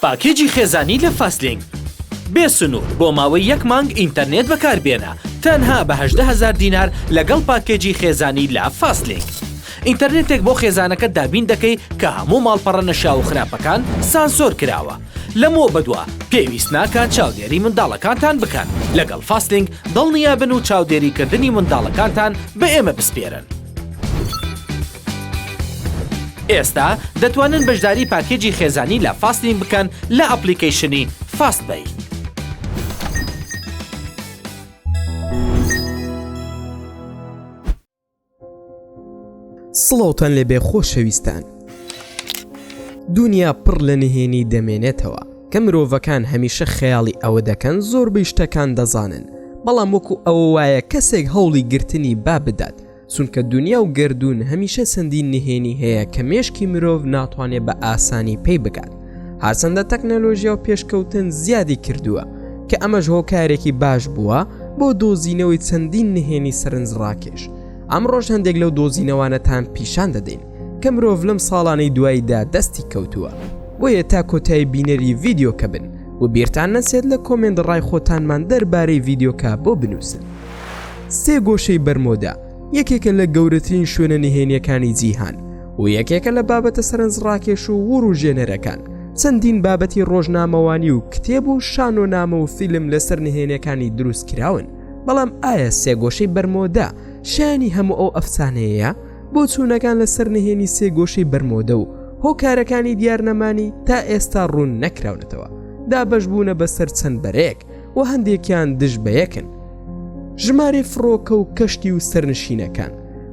پاکێجی خێزانی لە فاستلینک بێ سنوور بۆ ماوەی یەک مانگ ئینتەرنێت بەکاربێنە تەنها بە 18 هەزار دینار لەگەڵ پاکێجی خێزانی لە فاستلینک ئینتەرنێتێک بۆ خێزانەکەت دابین دەکەی کە هەموو ماڵپەڕە نەشیاو و خراپەکان سانسۆر کراوە لەمەوە بەدوا پێویست ناکات چاودێری منداڵەکانتان بکەن لەگەڵ فاستلینک دڵنیابن و چاودێریکردنی منداڵەکانتان بە ئێمە بسپێرن. ئێستا دەتوانن بەشداری پاکێجی خێزانی لە فاستلینک بکەن لە ئەپڵیکەیشنی فاست پەی. سڵاوتان لێبێ خۆشەویستان دونیا پڕ لە نهێنی دەمێنێتەوە کە مرۆڤەکان هەمیشە خەیاڵی ئەوە دەکەن زۆربەی شتەکان دەزانن بەڵام وەکو ئەوە وایە کەسێک هەوڵی گرتنی با بدات چونکە دونیا و گەردوون هەمیشە چەندین نهێنی هەیە کە مێشکی مرۆڤ ناتوانێت بە ئاسانی پێی بگات هەرچەندە تەکنەلۆژیا و پێشکەوتن زیادی کردووە کە ئەمەش هۆکارێکی باش بووە بۆ دۆزینەوەی چەندین نهێنی سەرنجڕاکێش ئەمڕۆش هەندێک لەو دۆزینەوانەتان پیشان دەدەین کە مرۆڤ لەم ساڵانەی دواییدا دەستی کەوتووە بۆیە تا کۆتایی بینەری ڤیدیۆکە بن و بیرتان نەچێت لە comment ڕای خۆتانمان دەربارەی ڤیدیۆکە بۆ بنووسن. سێ گۆشەی بەرمۆدا یەکێکە لە گەورەترین شوێنە نهێنیەکانی جیهان و یەکێکە لە بابەتە سەرنجڕاکێش و وروژێنەرەکان چەندین بابەتی ڕۆژنامەوانی و کتێب و شانۆنامە و فیلم لەسەر نهێنیەکانی دروست کراون بەڵام ئایا سێگۆشەی بەرمۆدا شایانی هەموو ئەو ئەفسانەیە؟ بۆچوونەکان لەسەر نهێنی سێگۆشەی بەرمۆدە و هۆکارەکانی دیارنەمانی تا ئێستا ڕوون نەکراونەتەوە دابەش بوونە بەسەر چەند بەرەیەک و هەندێکیان دژ بە یەکن. ژمارەی فڕۆکە و کەشتی و سەرنشینەکان،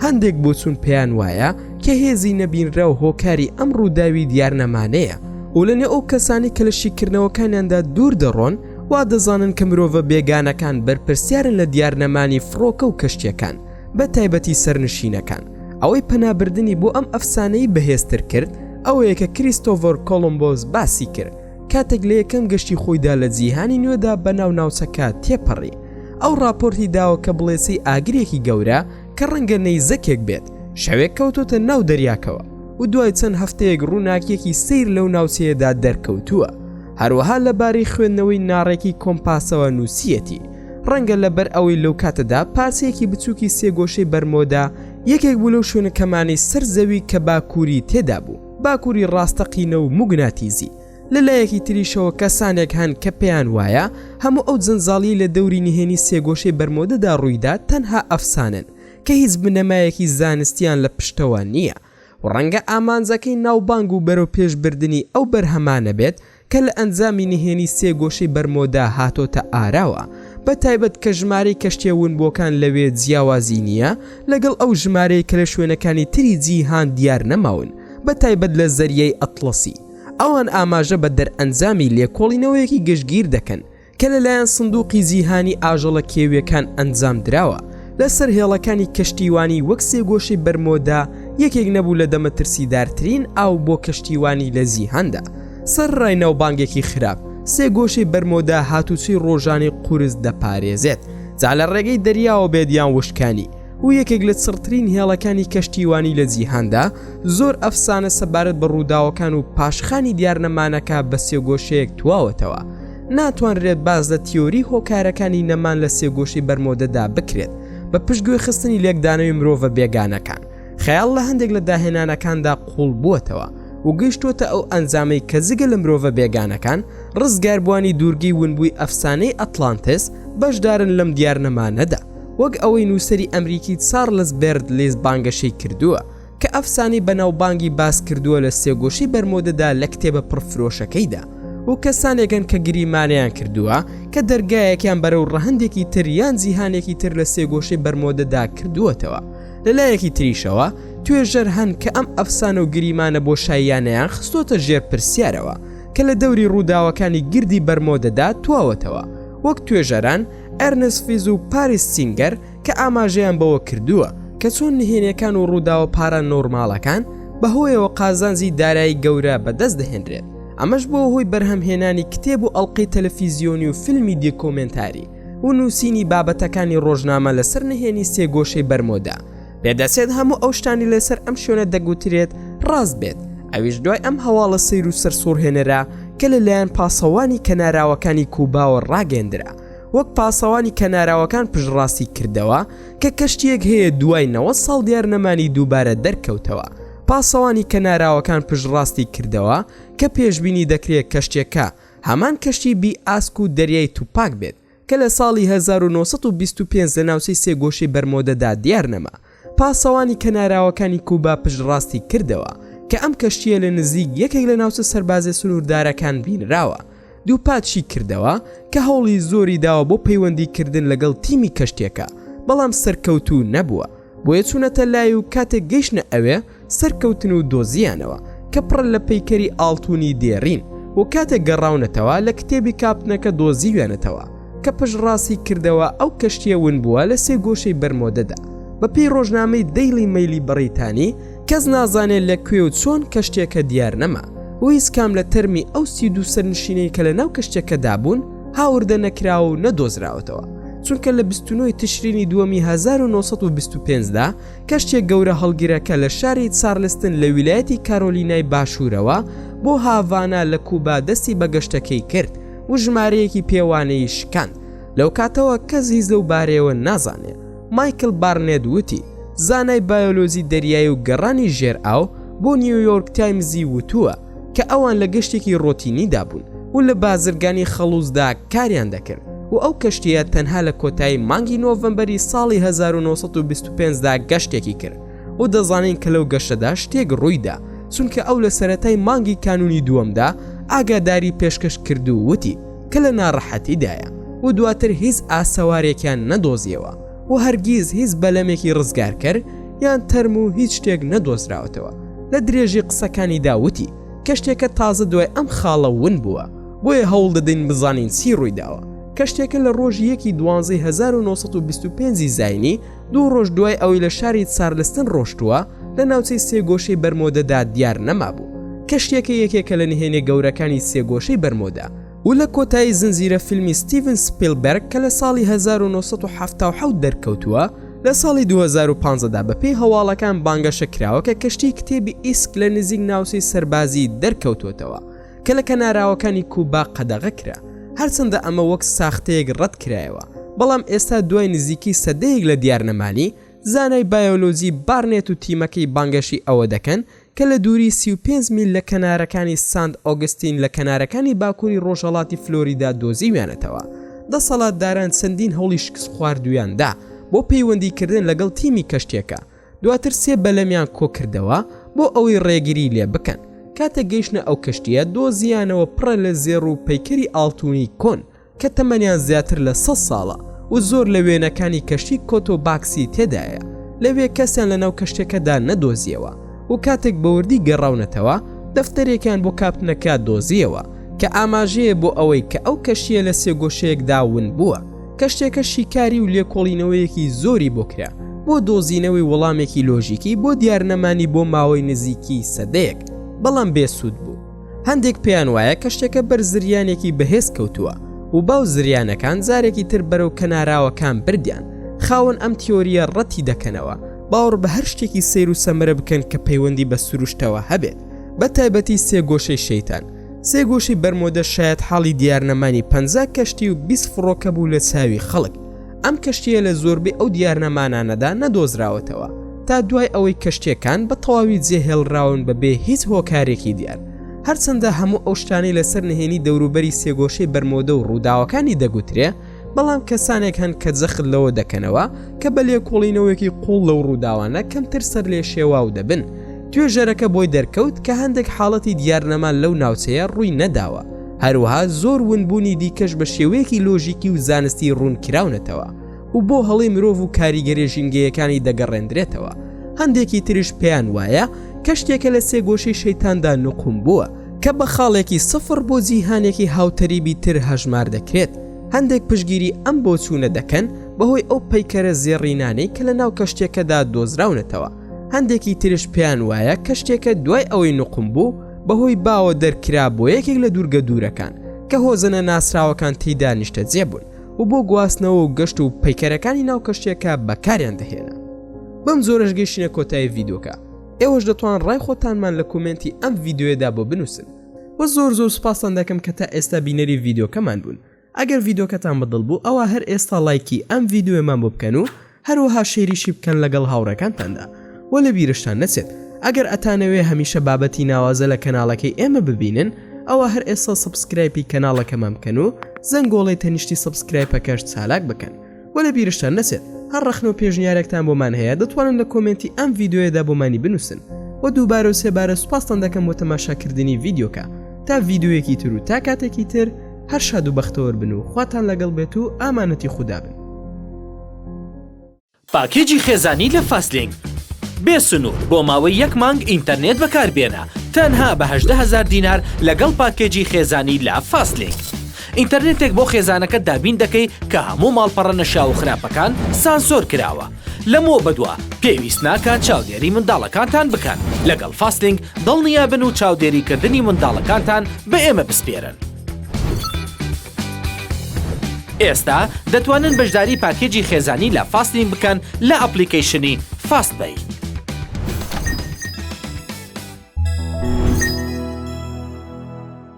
هەندێک بۆچوون پێیان وایە کە هێزی نەبینراو هۆکاری ئەم ڕووداوی دیارنەمانەیە و لەنێو ئەو کەسانەی کە لە شیکردنەوەکانیاندا دوور دەڕۆن وا دەزانن کە مرۆڤە بێگانەکان بەرپرسیارن لە دیارنەمانی فڕۆکە و کەشتیەکان بە تایبەتی سەرنشینەکان. ئەوەی پەنابردنی بۆ ئەم ئەفسانەی بەهێزتر کرد ئەوەیە کە کریستۆڤەر کۆڵۆمبۆس باسی کرد کاتێک لە یەکەم گەشتی خۆیدا لە جیهانی نوێدا بەناو ناوچەکە تێپەڕی، ئەو ڕاپۆرتی داوە کە بڵێسەی ئاگرێکی گەورە کە ڕەنگە نەیزەکێک بێت، شەوێک کەوتۆتە ناو دەریاکەوە و دوای چەند هەفتەیەک ڕووناکییەکی سەیر لەو ناوچەیەدا دەرکەوتووە. هەروەها لەبارەی خوێندنەوەی ناڕێکی کۆمپاسەوە نووسییەتی، ڕەنگە لەبەر ئەوەی لەو کاتەدا پارچەیەکی بچووکی سێگۆشەی بەرمۆدا یەکێک بوو لەو شوێنە کەمانەی سەر زەوی کە باکووری تێدا بوو. باکووری ڕاستەقینە و موگناتیزی. لە لایەکی تریشەوە کەسانێک هەن کە پێیان وایە هەموو ئەو جەنجاڵیەی لە دەوری نهێنی سێگۆشەی بەرمۆدەدا ڕوویدا تەنها ئەفسانەن کە هیچ بنەمایەکی زانستیان لە پشتەوە نییە و ڕەنگە ئامانجەکەی ناوبانگ و بەرەوپێش بردنی ئەو بەرهەمانە بێت کە لە ئەنجامی نهێنی سێگۆشەی بەرمۆدا هاتۆتە ئاراوە، بە تایبەت کە ژمارەی کەشتیە ونبووەکان لەوێ جیاوازی نییە لەگەڵ ئەو ژمارەی کە لە شوێنەکانی تری جیهان دیار نەماون، بە تایبەت لە زەریای ئەتڵەسی. ئەوان ئاماژە بە دەرئەنجامی لێکۆڵینەوەیەکی گشتگیر دەکەن کە لەلایەن سندوقی جیهانی ئاژەڵە کێویەکان ئەنجامدراوە لەسەر هێڵەکانی کەشتیوانی وەک سێگۆشەی بەرمۆدا یەکێک نەبوو لە دەمەترسیدارترین ئاو بۆ کەشتیوانی لە جیهاندا سەرەڕای ناوبانگێکی خراپ سێگۆشەی بەرمۆدا هاتوچۆی ڕۆژانەی قورس دەپارێزێت جا لە ڕێگەی دەریاوە بێت یان وشکانی و یەکێک لە چڕترین هێڵەکانی کەشتیوانی لە جیهاندا زۆر ئەفسانە سەبارەت بە ڕووداوەکان و پاشخانی دیارنەمانەکە بە سێگۆشەیەک تواوەتەوە ناتوانرێت باس لە تیۆری هۆکارەکانی نەمان لە سێگۆشەی بەرمۆدەدا بکرێت بە پشتگوێخستنی لێکدانەوەی مرۆڤە بێگانەکان. خەیاڵ لە هەندێک لە داهێنانەکاندا قووڵ بووەتەوە و گەیشتووەتە ئەو ئەنجامەی کە جگە لە مرۆڤە بێگانەکان، ڕزگاربووانی دوورگەی ونبووی ئەفسانەی ئەتلانتس بەشدارن لەم دیارنەمانەدا، وەک ئەوەی نووسەری ئەمریکی چارلز بێرد لیز بانگەشەی کردووە. کە ئەفسانەی بەناوبانگی باس کردووە لە سێگۆشەی بەرمۆدەدا لە کتێبە پڕفرۆشەکەیدا و کەسانێکن کە گریمانەیان کردووە کە دەرگایەکیان بەرەو ڕەهەندێکی تر یان جیهانێکی تر لە سێگۆشەی بەرمۆدەدا کردووەتەوە لە لایەکی تریشەوە توێژەر هەن کە ئەم ئەفسانە و گریمانە بۆشاییانەیان خستۆتە ژێر پرسیارەوە کە لە دەوری ڕووداوەکانی گردی بەرمۆدەدا تواوەتەوە وەک توێژەران ئەرنست فیز و پاریس سینگەر کە ئاماژەیان بەوە کردووە کە چۆن نهێنیەکان و ڕووداوە پارانۆرماڵەکان بەهۆیەوە قازانجی دارایی گەورە بەدەست دەهێنرێت، ئەمەش بووە هۆی بەرهەمهێنانی کتێب و ئەڵقەی تەلەفیزیۆنی و فیلمی دیکۆمێنتاری و نووسینی بابەتەکانی ڕۆژنامە لەسەر نهێنی سێگۆشەی بەرمۆدا. پێدەچێت هەموو ئەو شتانەی لەسەر ئەم شوێنە دەگوترێت ڕاست بێت، ئەویش دوای ئەم هەواڵە سەیر و سەرسوڕهێنەرە. کە لەلایەن پاسەوانی کەناراوەکانی کوباوە ڕاگەیەندرا، وەک پاسەوانی کەناراوەکان پشتڕاستی کردەوە کە کەشتییەک هەیە دوای 90 ساڵ دیارنەمانی دووبارە دەرکەوتەوە. پاسەوانی کەناراوەکان پشتڕاستی کردەوە کە پێشبینی دەکرێت کەشتیەکە هەمان کەشتی بی ئاسک و دەریای توپاک بێت کە لە ساڵی 1925 لە ناوچەی سێگۆشەی بەرمۆدەدا دیار نەما. پاسەوانی کەناراوەکانی کوبا پشتڕاستی کردەوە کە ئەم کەشتییە لە نزیک یەکێک لە ناوچە سەربازیە سنووردارەکان بینراوە. دووپاتشی کردەوە کە هەوڵی زۆری داوە بۆ پەیوەندیکردن لەگەڵ تیمی کەشتیەکە، بەڵام سەرکەوتوو نەبووە. بۆیە چوونەتە لای و کاتێک گەیشتنە ئەوێ سەرکەوتن و دۆزییانەوە کە پڕە لە پەیکەری ئاڵتوونی دێڕین و کاتێک گەڕاونەتەوە لە کتێبی کاپتنەکە دۆزیویانەتەوە کە پشتڕاستی کردەوە ئەو کەشتییە ونبووە لە سێگۆشەی بەرمۆدەدا. بەپێی ڕۆژنامەی دەیڵی مەیلی بەڕیتانی، کەس نازانێت لە کوێ و چۆن کەشتییەکە دیار نەما و هیچ کام لە تەرمی ئەو 32 سەرنشینەی کە لەناو کەشتییەکەدا بوون هاوردە نەکراوە و نەدۆزراوەتەوە چونکە لە 29 ی تشرینی دووەمی 1925 دا کەشتییە گەورە هەڵگرەکە لە شاری چارلستن لە ویلایەتی کارۆلینای باشوورەوە بۆ هاڤانا لە کوبا دەستی بە گەشتەکەی کرد و ژمارەیەکی پێوانەیی شکاند. لەو کاتەوە کەس هیچ لەو بارەیەوە نازانێ. مایکل بارنێت وتی، زانای بایۆلۆجی دەریایی و گەڕانی ژێر ئاو بۆ نیویۆرک تایمزی وتووە کە ئەوان لە گەشتێکی ڕۆتینیدا بوون و لە بازرگانی خەڵوزدا کاریان دەکرد و ئەو کەشتییە تەنها لە کۆتایی مانگی نۆڤەمبەری ساڵی 1925 دا گەشتێکی کرد و دەزانین کە لەو گەشتەدا شتێک ڕوویدا چونکە ئەو لە سەرەتای مانگی کانوونی دووەمدا ئاگاداری پێشکەش کرد و وتی کە لە ناڕەحەتیدایە و دواتر هیچ ئاسەوارێکیان نەدۆزیەوە و هەرگیز هیچ بەلەمێکی ڕزگارکەر یان تەرم و هیچ شتێک نەدۆزراوەتەوە. لە درێژی قسەکانیدا وتی، کەشتیەکە تازە دوای ئەم خاڵە ون بووە، بۆیە هەوڵ دەدەین بزانین چی ڕوویداوە. کەشتیەکە لە ڕۆژی یەکی دوانزەی 1925 ی زاینی، دوو ڕۆژ دوای ئەوەی لە شاری چارلستن ڕۆشتووە، لە ناوچەی سێگۆشەی بەرمۆدەدا دیار نەمابوو. کەشتیەکە یەکێکە لە نهێنیە گەورەکانی سێگۆشەی بەرمۆدە و لە کۆتایی زنجیرە فیلمی ستیڤن سپیلبێرگ کە لە ساڵی 1977 دەرکەوتووە، لە ساڵی 2015 دا بەپێی هەواڵەکان بانگەشە کراوە کە کەشتی کتێبی ئیسک لە نزیک ناوچەی سەربازی دەرکەوتووەتەوە کە لە کەناراوەکانی کوبا قەدەغە کرا، هەرچەندە ئەمە وەک ساختەیەک ڕەتکرایەوە، بەڵام ئێستا دوای نزیکەی سەدەیەک لە دیارنەمانی، زانای بایۆلۆجی بارنێت و تیمەکەی بانگەشەی ئەوە دەکەن کە لە دووری 35 میل لە کەنارەکانی سانت ئۆگستین لە کەنارەکانی باکووری ڕۆژهەڵاتی فلۆریدا دۆزیویانەتەوە. دەسەڵاتداران چەندین هەوڵی شکستخواردوویان دا بۆ پەیوەندیکردن لەگەڵ تیمی کەشتییەکە، دواتر سێ بەلەمیان کۆکردەوە بۆ ئەوەی ڕێگری لێ بکەن. کاتێک گەیشتنە ئەو کەشتییە، دۆزییانەوە پڕە لە زێڕ و پەیکەری ئاڵتوونی کۆن کە تەمەنیان زیاتر لە 100 ساڵە و زۆر لە وێنەکانی کەشتی کۆتۆباکسی تێدایە. لەوێ کەسیان لەناو کەشتیەکەدا نەدۆزیەوە و کاتێک بەوردی گەڕاونەتەوە، دەفتەرێکیان بۆ کاپتنەکە دۆزیەوە کە ئاماژەیە بۆ ئەوەی کە ئەو کەشتییە لە سێگۆشەیەکدا ون بووە. کەشتیەکە شیکاری و لێکۆڵینەوەیەکی زۆری بۆ کرا بۆ دۆزینەوەی وەڵامێکی لۆژیکی بۆ دیارنەمانی بۆ ماوەی نزیکی سەدەیەک، بەڵام بێ سوود بوو. هەندێک پێیان وایە کەشتیەکە بەر زریانێکی بەهێز کەوتووە و باو زریانەکان جارێکی تر بەرەو کەناراوەکان بردیان. خاوەن ئەم تیۆرییە ڕەتی دەکەنەوە باوەڕ بە هەر شتێکی سەیر و سەمەرە بکەن کە پەیوەندی بە سروشتەوە هەبێت، بە تایبەتی سێگۆشەی شەیتان. سێگۆشەی بەرمۆدە شایەتحاڵی دیارنەمانی 50 کەشتی و 20 فڕۆکە بوو لە چاوی خەڵک. ئەم کەشتییە لە زۆربەی ئەو دیارنەمانانەدا نەدۆزراوەتەوە تا دوای ئەوەی کەشتییەکان بە تەواوی جێهێڵراون بەبێ هیچ هۆکارێکی دیار. هەرچەندە هەموو ئەو شتانەی لەسەر نهێنی دەوروبەری سێگۆشەی بەرمۆدە و ڕووداوەکانی دەگوترێ، بەڵام کەسانێک هەن کە جەخت لەوە دەکەنەوە کە بە لێکۆڵینەوەیەکی قووڵ لەو ڕووداوانە کەمتر سەرلێشێواو دەبن. توێژەرەکە بۆی دەرکەوت کە هەندێک حاڵەتی دیارنەمان لەو ناوچەیە ڕووی نەداوە، هەروەها زۆر ونبوونی دیکەش بە شێوەیەکی لۆژیکی و زانستی ڕوون کراونەتەوە و بۆ هەڵەی مرۆڤ و کاریگەریە ژینگەیەکانی دەگەڕێندرێتەوە. هەندێکی تریش پێیان وایە کەشتیەکە لە سێگۆشەی شەیتاندا نوقوم بووە کە بە خاڵێکی سفر بۆ جیهانێکی هاوتەریبی تر هەژمار دەکرێت. هەندێک پشتگیری ئەم بۆچوونە دەکەن بەهۆی ئەو پەیکەرە زێڕینانەی کە لەناو کەشتیەکەدا دۆزراونەتەوە. هەندێکی تریش پێیان وایە کەشتیەکە دوای ئەوەی نوقم بوو بەهۆی باوە دەرکرا بۆ یەکێک لە دوورگە دوورەکان کە هۆزە نەناسراوەکان تێیدا نیشتەجێ بوون و بۆ گواستنەوە و گەشت و پەیکەرەکانی ناو کەشتیەکە بەکاریان دەهێنا. بەم جۆرەش گەیشتینە کۆتایی ڤیدیۆکە، ئێوەش دەتوان ڕای خۆتانمان لە کۆمێنتی ئەم ڤیدیۆیەدا بۆ بنووسن. وە زۆر زۆر سوپاستان دەکەم کە تا ئێستا بینەری ڤیدیۆکەمان بوون ئەگەر ڤیدۆکەتان بەدڵ بوو ئەوا هەر ئێستا ڵایکی ئەم ڤیدۆیەمان بۆ بکەن و هەروەها شەیریشی بکەن لەگەڵ هاوڕێکانتاندا وە لە بیرشتان نەچێت ئەگەر ئەتانەوێ هەمیشە بابەتی ناوازە لە کەناڵەکەی ئێمە ببینن ئەوا هەر ئێستا subscribe ی کەناڵەکەمان بکەن و زەنگۆڵەی تەنیشتی subscribe ەکەش چالاک بکەن وە لە بیرشتان نەچێت هەر ڕەخنە و پێشنیارێکتان بۆمان هەیە دەتوانن لە comment ی ئەم ڤیدیۆیەدا بۆمانی بنووسن وە دووبارە و سێبارە سوپاستان دەکەم بۆ تەماشاکردنی ڤیدیۆکە تا ڤیدیۆیەکی تر و تا کاتێکی تر هەر شاد و بەختەوەر بن و خواتان لەگەڵ بێت و ئامانەتی خودا بن. پاکێجی خێزانی لە فاستلینک بێ سنوور بۆ ماوەی یەک مانگ ئینتەرنێت بەکاربێنە تەنها بە 18 هەزار دینار لەگەڵ پاکێجی خێزانی لە فاستلینک ئینتەرنێتێک بۆ خێزانەکەت دابین دەکەی کە هەموو ماڵپەڕە نەشیاو و خراپەکان سانسۆر کراوە لەمەوە بەدوا پێویست ناکات چاودێری منداڵەکانتان بکەن لەگەڵ فاستلینک دڵنیابن و چاودێریکردنی منداڵەکانتان بە ئێمە بسپێرن. ئێستا دەتوانن بەشداری پاکێجی خێزانی لە فاستلینک بکەن لە ئەپڵیکەیشنی فاست پەی.